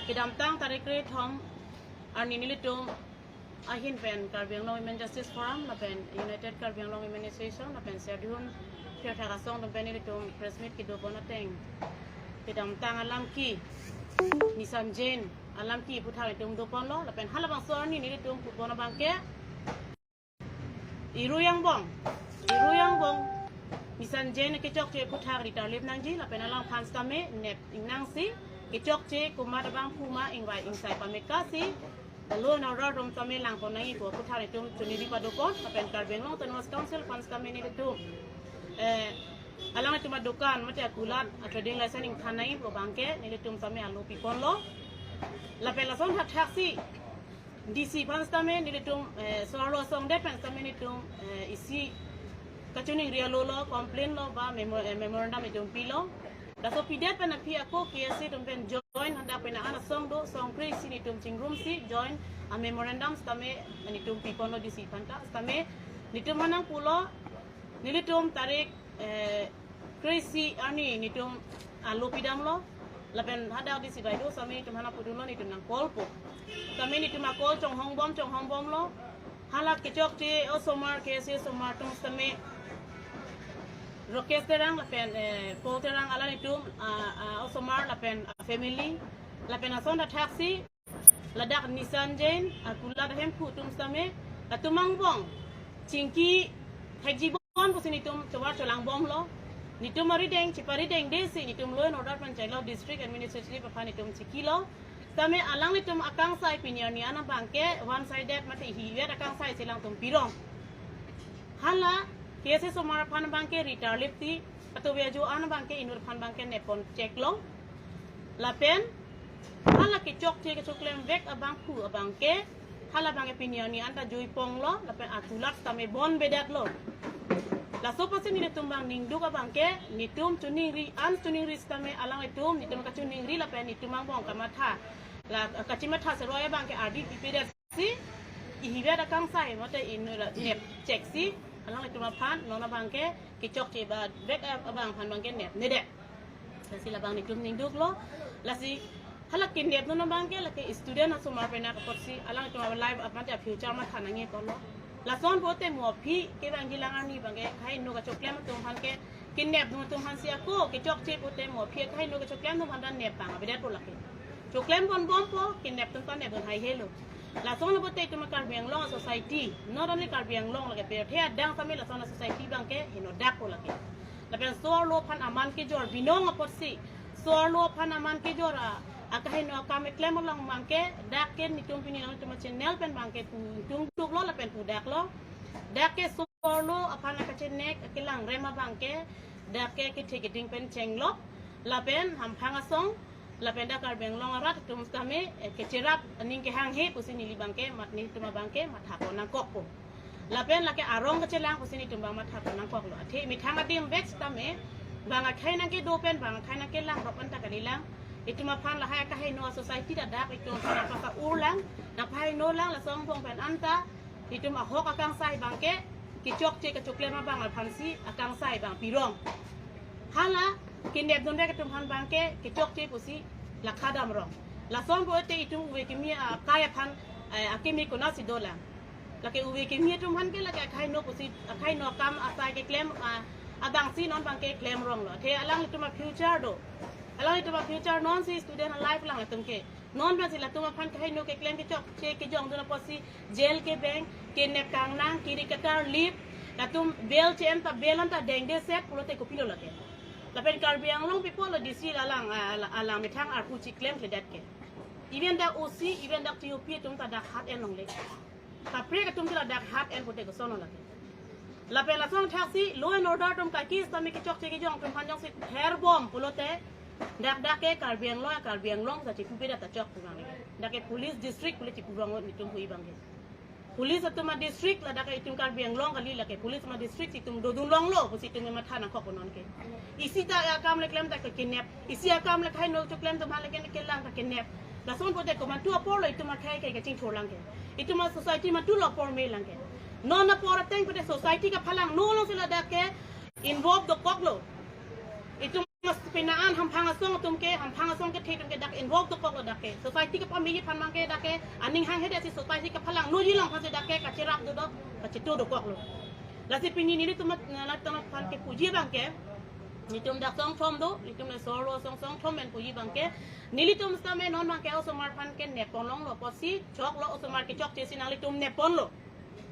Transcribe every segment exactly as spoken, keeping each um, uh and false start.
Kedamtang tarik kre-thom arni nelitum ahin pen Karbi Anglong Women Justice Forum lapen United Karbi Anglong Women Association lapen Serdihun Thirthak Asong atum pen nelitum press meet kedopon ateng kedamtang alam ke Nissan Jain alam ke aphuthak nelitum doponlo lapen halabangso arni nelitum pupon abangke Irui angbong, Irui angbong Nissan Jain kechokche aphuthak ritarlip nangji lapen alangphan sitame nep ingnangsi kechokche komat abang puma ingvai ingsai pamekasi law and order atum sitame langpon nangji pu aphuthak nelitum choningri padopon lapen Karbi Anglong Autonomous Council aphan sitame nelitum eh alanglitum adukan mate akulat a trading license ingthan nangji pu abangke nelitum sitame alo piponlo lapen lason thakthaksi D C aphan sitame nelitum eh, so-arlo asong det pen sitame nelitum eh, isi kachoningri alo lo, complain lo ba memo, eh, memorandum itum pilo. Laso pidet pen aphi ako K S A atum pen join hadak pen an asong do, song kre-isi nelitum chingrumsi join a memorandum sitame nelitum piponlo D C aphanta sitame nelitum aphan nangpulo nelitum tarik eh, kre-isi arni nelitum alo pidamlo lapen hadak D C bai do sitame nelitum aphan nangpudunlo nelitum nang call po. Sitame nelitum a call chonghongbom chonghongbomlo. Hala kechokche osomar K S A osomar atum sitame Rakesh Terang lapen eh, Paul Terang alanglitum ah, ah, osomar lapen ah, family lapen ason thakthaksi ladak Nissan Jain akulat ahemphu atum sitame latum angbong chingki thekjibom pusi nelitum chovar cholangbomlo. Nelitum arideng chiparideng desi nelitum law and order pen chenglo district administrative aphan nelitum chikilo. Sitame alanglitum akangsai pini arni an abangke one sided mate ihivet akangsai si alangtum pirong. Hala K S A osomar aphan abangke ritarlipsi atovejo an abangke inut aphan abangke neppon cheklo. Lapen hala kechokche kechoklemvek abangphu abangke hala abangke pini arni anta juiponglo lapen akulat sitame bonbedetlo. Laso apotsi nelitum abang ningduk abangke nelitum choningri an choningri sitame alanglitum nelitum kachoningri lapen nelitum angbong kamatha la kachimatha seroi abangke ardi pipedetsi ihivet akangsai mate inut la nep cheksi alanglitum aphan non abangke kechokche ba vek abang aphan abangke nepnedet. Lasi labang nelitum ningduklo. Lasi hala kenep non abangke lake student asomar pen apotsi alangtum a life aphan te future matha nangji kolo. Lason pote mo aphi kevangji lang arni abangke kaheno kachoklem atum aphan ke kenepdun atum aphansi ako kechokche pote mo aphi kaheno kachoklem atum aphan ta nep abang avedetpo lake. Choklem bonbompo kenepdun ta nepdun haihelo. Lason pote itum Karbi Anglong society, not only Karbi Anglong lake pirthe adang sitame lason society abangke henodakpo lake. Lapen so-arlo aphan aman kejor binong apotsi so-arlo aphan aman kejor a akaheno akam eklem along abangke dak ke nelitum pini nelitum channel pen abangke pu nelitum duklo lapen pudaklo. Dak ke so-arlo aphan akachenek akelangrem abangke dak ke kethe keding pen chenglok lapen hamphang asong lapen dak Karbi Anglong arat atum sitame eh, kecherap aning kehanghe pusi neli abangke mat nelitum abangke mathapon nangkokpo. Lapen lake arong kachelang pusi nelitum abang mathapon nangkoklo. Athe methang adim vek sitame bang akhai nangkedo pen bang akhai nangkelang rok anta kalilang. Itum aphan lahai akaheno society ta dak itum aphan apasa urlang nangpahenolang laso angbong pen anta itum ahok akangsai abangke kechokche kachoklem abang aphansi akangsai abang pirong. Hala kenepdunvek atum aphan abangke kechokche pusi lakha damrong. Lason pote itum uve kimi akai aphan eh, akimi konatsi dolang. Lake uve kimi atum aphan ke lake akaheno pusi akaheno akam asai keklem ah, abangsi non abangke klemronglo. Athe alanglitum a future do. Alanglitum a future nonsi student a life lang atum ke. Non abangsi latum aphan kaheno keklem kechokche kejongdun apotsi jail kebeng, kenep kangnang, kiri katarlip, latum bail che-en ta bail anta dengdeset pulote kopilo lake. Lapen Karbi Anglong people lo D C alang ah, alang methang arpu chiklemkledet ke. Even dak O C, even dak T O P atum ta dak hat en longle. Kaprek atum ke ladak hat en pote koson lake. Lapen lason thaksi law and order atum kaike sitame kechokche kejong atum aphan jongsi therbom pulote dak dak ke Karbi Anglong Karbi Anglong sa chipupedet ta chok pu abang lake. Dak ke police district pule chipurong nelitum hui abangke. Police atum a district ladak ke itum Karbi Anglong kali lake police atum a district itum dodun longlo pusi itum matha nangkok non ke. Isi ta akam le klem ta ke kenep. Isi akam le kaheno choklem atum aphan le ke kelang ta kenep. Lason pote komantu apor lo itum akhai ke kachingthur lang ke. Itum a society mantu lo apor me lang ke. Non apor ateng pote society kaphalang no longsi ladak ke involve dokoklo. Itum Mas pina an hamphang asong atum ke, hamphang asong kethe atum ke dak involve dokoklo dak ke. Society kepameji aphan abang ke dak ke aning hanghe det si society kephalang noji along aphan si dak ke kacherap do do, kacheto dokoklo. Lasi pini nelitum mat, na, na, tama aphan kepuji abang ke, nelitum dak songthom do, nelitum le solo song songthom pen puji abang ke, nelitum sitame non abang ke osomar aphan ke nepon longlo apotsi choklo, osomar kechokche si nanglitum neponlo.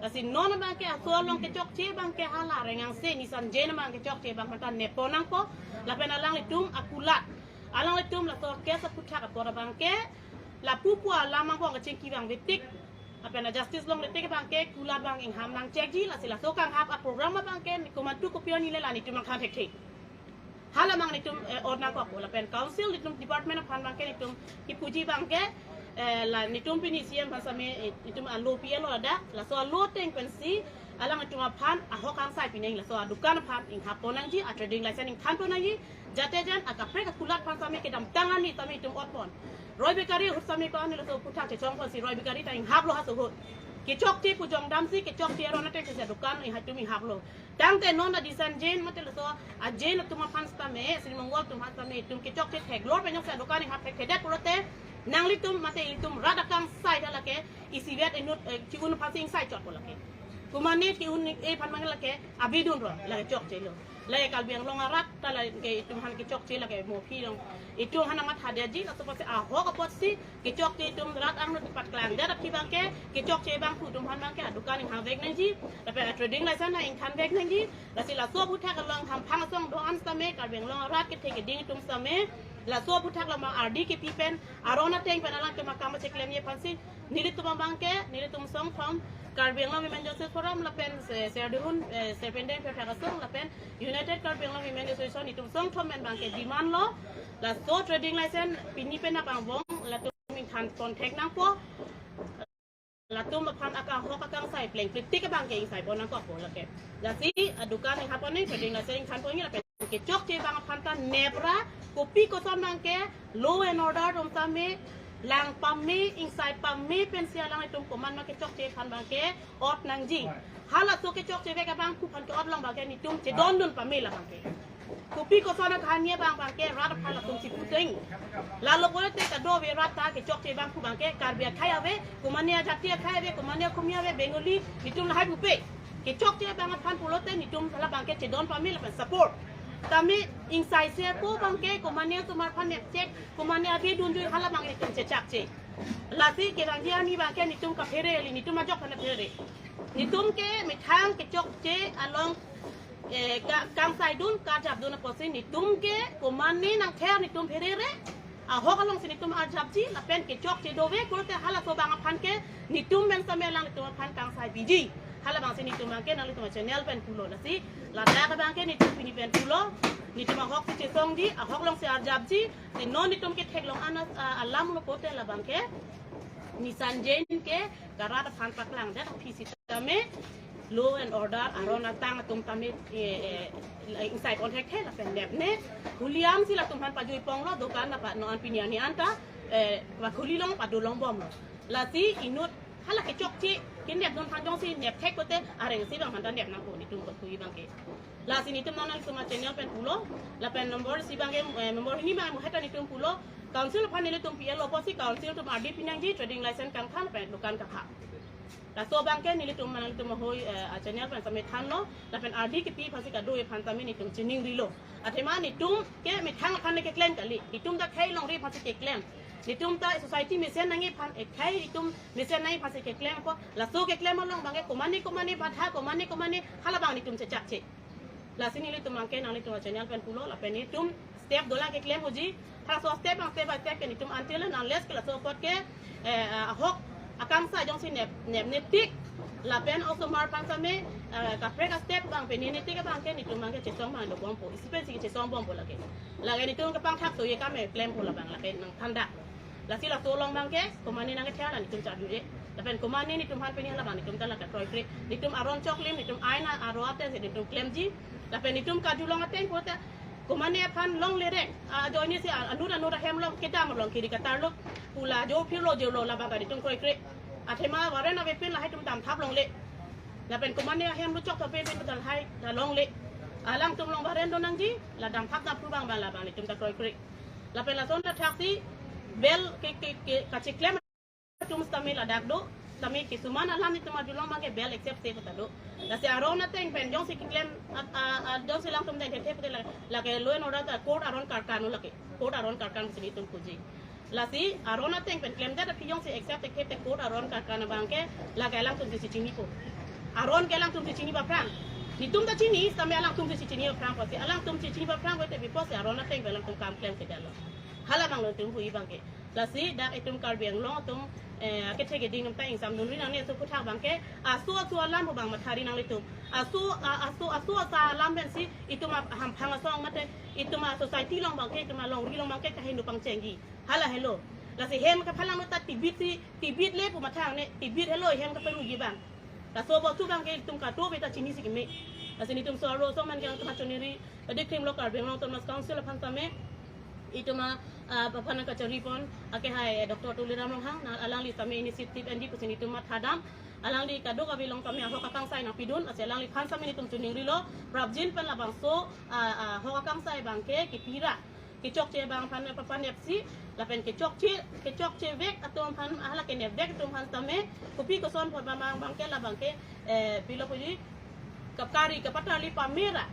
Lasi non abang ke aso along kechokche abang ke hala Rengang se Nissan Jain abang kechokche abang aphanta nepon nangpo. Lapen alanglitum akulat, alanglitum laso case aphuthak apor abang ke lapu pu alam angbong kachingki abang vetik, lapen a justice longletik abang ke kulat abang ingham nangchekji. Lasi laso kanghap a program abang ke komantu kopi-o ni le la nelitum nangthan thekthe. Hala abang nelitum, eh, ot nangkokpo. Lapen council nelitum department aphan abang ke nelitum kipuji abang ke, eh, la nelitum pini C M aphan sitame, eh, nelitum alo pi-etlo ladak. Laso alo ateng pensi alanglitum aphan ahok angsai pinang, laso adukan aphan inghap pon nangji, a trading license ingthan pon nangji. Jate jan akaprek akulat aphan sitame kedamtang arni sitame nelitum ot pon. Roy Bakery ahut sitame ko-an laso aphuthak chechong ponsi Roy Bakery ta inghaplo haso ahut. Kechokche pu jongdamsi kechokche aron ateng si adukan iha nelitum inghaplo. Tangte non a Nissan Jain mate laso a Jain atum aphan sitame, Sri Mongol atum aphan sitame, itum kechokche theklor pen jongsi adukan inghap thekthedet pulote, nanglitum mate ilitum rat akangsai ta lake, isivet inut, eh, chi-un aphan si ingsai chotpo lake. Komatne chi-un-e aphan abang lake abidun ro, lake chokchelo. Lake Karbi Anglong arat ta lake itum aphan kechokche lake mo aphi long. Itum aphan amat hadetji, laso apotsi ahok apotsi kechokche itum rat angnut paklangdet aphi abang ke, kechokche abang pu itum aphan abang ke adukan ingham vek nangji, lapen a trading license ta ingthan vek nangji. Lasi laso aphuthak along hamphang asong do-an sitame, Karbi Anglong arat kethe keding itum sitame, laso aphuthak along ardi kepi pen, aron ateng pen alangtum akam cheklemji aphansi, nelitum abang ke, nelitum songthom, Karbi Anglong Women Justice Forum lapen se-, Serdihun, eh, Serpentine Pherthak Asong lapen United Karbi Anglong Women Association, itum songthom pen abang ke demand lo, laso trading license pini penap angbong latum ingthan pon thek nangpo. Latum aphan akahok akangsai plengpletik abang ke ingsai pon nangkokpo lake. Lasi adukan inghap pon nang, trading license ingthan pon nang, lapen kechokche abang aphanta nepra, kopi koson abang ke law and order atum sitame lang pame, ingsai pame pensi alanglitum komat ma kechokche aphan abang ke ot nangji. Halaso kechokche vek abang pu aphan ke ot long abang ke nelitum chedondun pame la abang ke. Kopi koson akahani abang abang ke rat aphan latum chiputeng. Lalo pulote kadokave rat ta kechokche abang pu abang ke Karbi akhei ave, komatne ajati akhei ave, komatne akhumi ave, Bengali, nelitum lahai pupe. Kechokche abang aphan pulote nelitum hala abang ke chedon pame lapen support. Tame ingsai se pu abang ke komatne osomar aphan nepchek, komatne abidun jui hala abang nelitum chechakche. Lasi kevangji arni abang ke nelitum kaphere kali, nelitum ajok aphan phere. Nelitum ke methang kechokche along, eh, ka-, kangsaidun, karjapdun apotsi nelitum ke komatne nangther nelitum pherere. Ahok alongsi nelitum arjapji, lapen kechokche dovek pulote halaso abang aphan ke nelitum pen sitame alanglitum aphan kangsaipiji. Hala abangsi nelitum abang ke nanglitum channel pen pulo, lasi ladak abang ke nelitum pini pen pulo. Nelitum ahok si chesongji, ahok alongsi arjapji. Si non nelitum ketheklong anas, ah, alam lo pulote la abang ke Nissan Jain ke karat aphan paklangdet aphi sitame law and order aron atang atum tame, eh, eh, ingsai pon thekthe lapen nepne. Holiam si latum aphan pajui ponglo, dukan apa non pini arni anta, eh, va khuli long, pado longbomlo. Lasi inut hala kechokche kenepdun aphan jongsi nepthek pulote areng si abang aphanta nep nangpo, nelitum kothui abang ke. Lasi nelitum non nangtum channel pen pulo, lapen number isi abang ke, eh, number hini abang muheta nelitum pulo, council aphan nelitum pi-etlo apotsi council atum ardi pi nangji, trading license kangthan pen dukan kangha. Laso abang ke nelitum, nelitum ahoi, eh, a channel pen sitame thanlo, lapen ardi kepi aphansi kadokave aphan sitame nelitum chiningrilo. Athema nelitum ke methang aphan keklem kali, nelitum ta khei longri aphansi keklem. Nelitum ta society mesen nangji aphan, eh, khei itum mesen nangji aphansi keklem ko. Laso keklem along abang ke komatne komatne batha, komatne komatne hala abang nelitum chechakche. Lasi nelitum abang ke nanglitum channel pen pulo, lapen nelitum step dolang keklem unji. Halaso step abang step by step ke nelitum until and unless ke laso apot ke, eh, ahok akangsai jongsi nep, nepnetik, lapen osomar aphan sitame, eh, kaprek astep abang penengnektik abang ke nelitum abang ke chesong abang dobompo, isi pensi chesongbompo lake. Lake nelitum kepangthak so ye kam klempo la abang lake nangthandak. Lasi laso along abang ke komatne nangkether la nelitum charjuje. Lapen komatne nelitum aphan pini hala abang nelitum ta lake kroikre. Nelitum aron choklim, nelitum ain aro ateng si nelitum klemji. Lapen nelitum karjulong ateng pulote komatne aphan longle reng, ah, ajoine si, ah, anut anut ahem along kedam along kiri katarlo, pu la jo phirlo jirlo la abang ta nelitum kroikre. Athema warrant avepin lahai atum damthap longle. Lapen komatne ahem lo chokthap pen pen ta lahai ta longle. Alangtum along baren do nangji, la damphak damphru abang abang labang nelitum ta kroikre. Lapen lason ta thaksi bail ke, ke, ke, kachiklem atum sitame ladak do, sitame kisuman alam nelitum arjulong abangke bail accept se puta do. Lasi aron ateng pen jongsi keklem, a, a, a, jongsi alangtum dengthe puta la, lake law and order ta court aron karkan lake. Court aron karkan si nelitum puji. Lasi aron ateng pen klemdet aphi jongsi accept thekthe te court aron karkan abangke lake alangtum si chinipo. Aron ke alangtum si chini ba aphrang. Nelitum ta chini, sitame alangtum si chini ba aphrang pusi. Alangtum si chini ba aphrang pulote before si aron ateng pen alangtum kam klemkledetlo. Hala abang nelitum pu abangke. Lasi dak itum Karbi Anglong atum, eh, akethe keding atum ta ingsamdunri nangne aso aphuthak abangke, aso aso alam pu abang mathari nanglitum. Aso, a, aso, aso asa alam pensi itum a hamphang asong mate itum a society along abangke, itum alongri along abangke kaheno pangchengji. Hala helo. Lasi hem kaphalang ta tibit si, tibit le pu matha nangne, tibit helo hem kaparuji abang. Laso bostu abangke itum kadokave ta chinisi keme. Lasi nelitum so aro so man ke itum choningri, adi krim lo Karbi Anglong Autonomous Council aphan tame itum a, a, aphan kachari pon, akehai, eh, Doctor Tuliram Ronghang, na alangli tame initiative enji pusi nelitum mathadam. Alangli kadokave along tame ahok akangsai nangpidun, lasi alangliphan tame nelitum choningrilo, prapjin pen labangso, a, a, ahok akangsai abangke kipira. Kechokche abang aphan, aphan nepsi, lapen kechokche, kechokche vek atum aphan, hala kenep vek atum aphan tame, kopi koson apot abang abangke labangke, eh, pilo puji, kapkari, kapatarli pamera.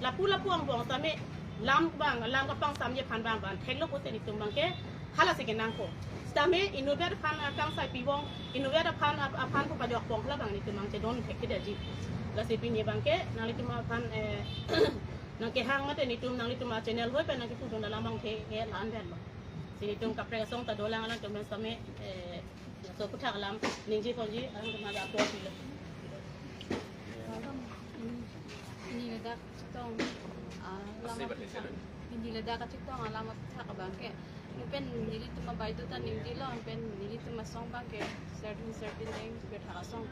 Lapu lapu angbong tame, lam abang, lam kapangsamji aphan abang, abang theklo pulote nelitum abangke, hala si kenangpo. Sitame inutvet aphan akangsai pibom, inutvet aphan, ap-, aphan pu pajokpon labang nelitum abang chedon thekthedetji. Lasi pini abangke, nanglitum aphan, eh, nangkehang mate nelitum, nanglitum a channel hoi pen nangkepudun alam abangke, ke la-an pen lo. Si nelitum kaprek asong ta dolang alangtum pen sitame, eh, laso aphuthak alam ningje ponji, alangtum hala apor pilo. Pini ladak chetong, ah, alam aphuthak. Pini ladak chetong alam aphuthak abangke. Mo pen nelitum abaideu ta ningjelo, mo pen nelitum asong abangke certain, certain deng, bethak asong.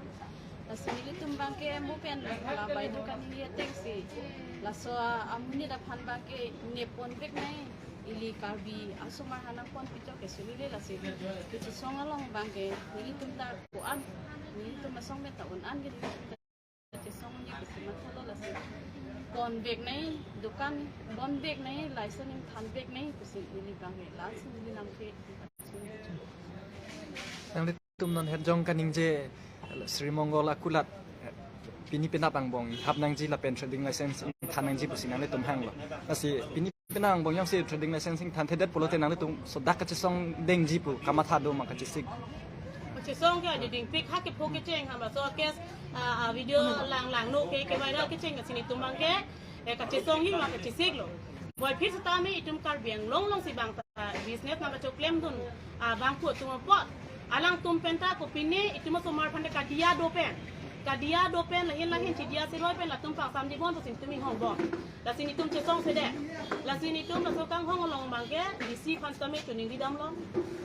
Lasi nelitum abangke mo pen la baideu kaningje atengsi, laso a, amonit aphan abangke nepponvek nai, ili Karbi asomar aphan nangponpi chok ke sulile lasi. Kachesong along abangke nelitum ta ko-an, nelitum asong pen ta un-an ke nelitum ta chesongji pusi mathalo lasi. Ponvek nai, dukan ponvek nai, license ingthanvek nai pusi ili abangke, lasi ili lamthe. Nanglitum non het jong kaningje Sri Mongol akulat, eh, pini penap angbong hap nangji lapen trading license ingthan nangji pusi nanglitum hanglo. Lasi pini penap angbong jongsi trading license ingthanthedet pulote nanglitum so dak kachesong dengji pu kamatha do ma kachesik? Kachesong ke adidingpik ha kepho kecheng ha laso case, ah, ah, video lang langno ke, ke viral kecheng ke si nelitum abangke, eh, kachesongji ma kachesiklo. Puvoiphit sitame itum Karbi Anglong alongsi abang ta business nangkachoklemdun, ah, abang pu atum apot. Alangtum pen ta kopine itum asomar aphan ta kadiya do pen. Kadiya do pen lahin lahin chidiya siroi pen latum pangsamji bon pusi nelitum inghongbom. Lasi nelitum chesongsedet. Lasi nelitum laso kanghong along abangke D C aphan tame choningridamlo.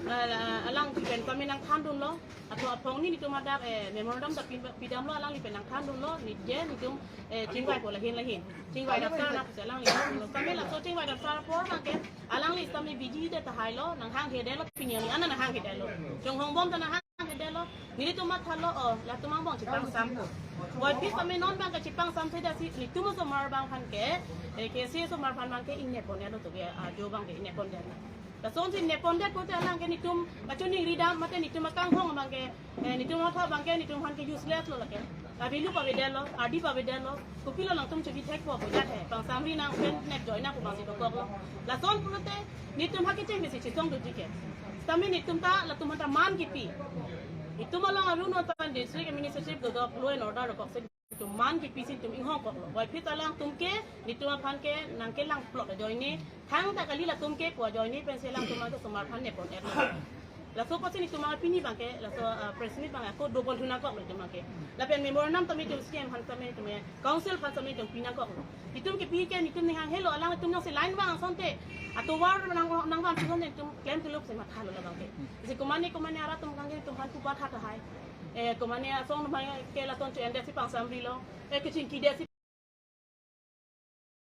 Ah, la, alang pen tame nangthandunlo. Ato aphongni nelitum hadak, eh, memorandum ta pi, pidamlo, alangli pen nangthandunlo, nitje nelitum, eh, chingvaipo lahin lahin. Chingvai dapsar na pusi alangli thandunlo. Tame laso chingvai dapsar apor abangke, alangli tame biji de tahailo, nanghanghe detlo, pini ani ana nanghanghe detlo. Chonghongbom ta nanghanghe detlo. Nelitum mathalo, oh, latum angbong chipangsampo. Puvoiphit tame non abangke chipangsamthedetsi, nelitum asomar abang aphan ke, eh, K C A asomar aphan abangke ingnepon detlo to ke, ah, jo abangke ingnepon detlo. Lasonsi neppondet pulote alangke nelitum kachoningridam mate nelitum akanghong abangke, eh, nelitum athak abangke nelitum aphan ke useless lo lake. Abilu pavedetlo, adi pavedetlo, kopilo nangtum chobithekpo pu jat he. Pangsamri nang pen nepjoi nang pu abangsi dokoklo. Lason pulote nelitum ha kecheng pensi chesongdunji ke. Tame nelitum ta latum aphan ta man kipi. Itum along arun utan district administrative dodok law and order dokok si itum man kipisi itum inghongkoklo. Puvoiphit alangtum ke, nelitum aphan ke, nangkelangplot ajoine, thangta kali latum ke pu ajoine pensi alangtum ke asomar aphan nepon-etlo. Laso apotsi nelitum pini abangke, laso, ah, press meet abang ako doponthu nangkoklo itum abangke. Lapen memorandum tame itum C M aphan tame itum, eh, council aphan tame itum pinangkoklo. Itum kepi ke nelitum ninghang helo, alanglitum jongsi line vang asonte, atovar nang, nangvang asonte itum klemtulup si mathalo labangke. Si komane komane arat atum abangke itum aphan kubat hat tahai. Eh, komane asong abangke lason cho-endetsi pangsamrilo. Eh, kachingkidetsi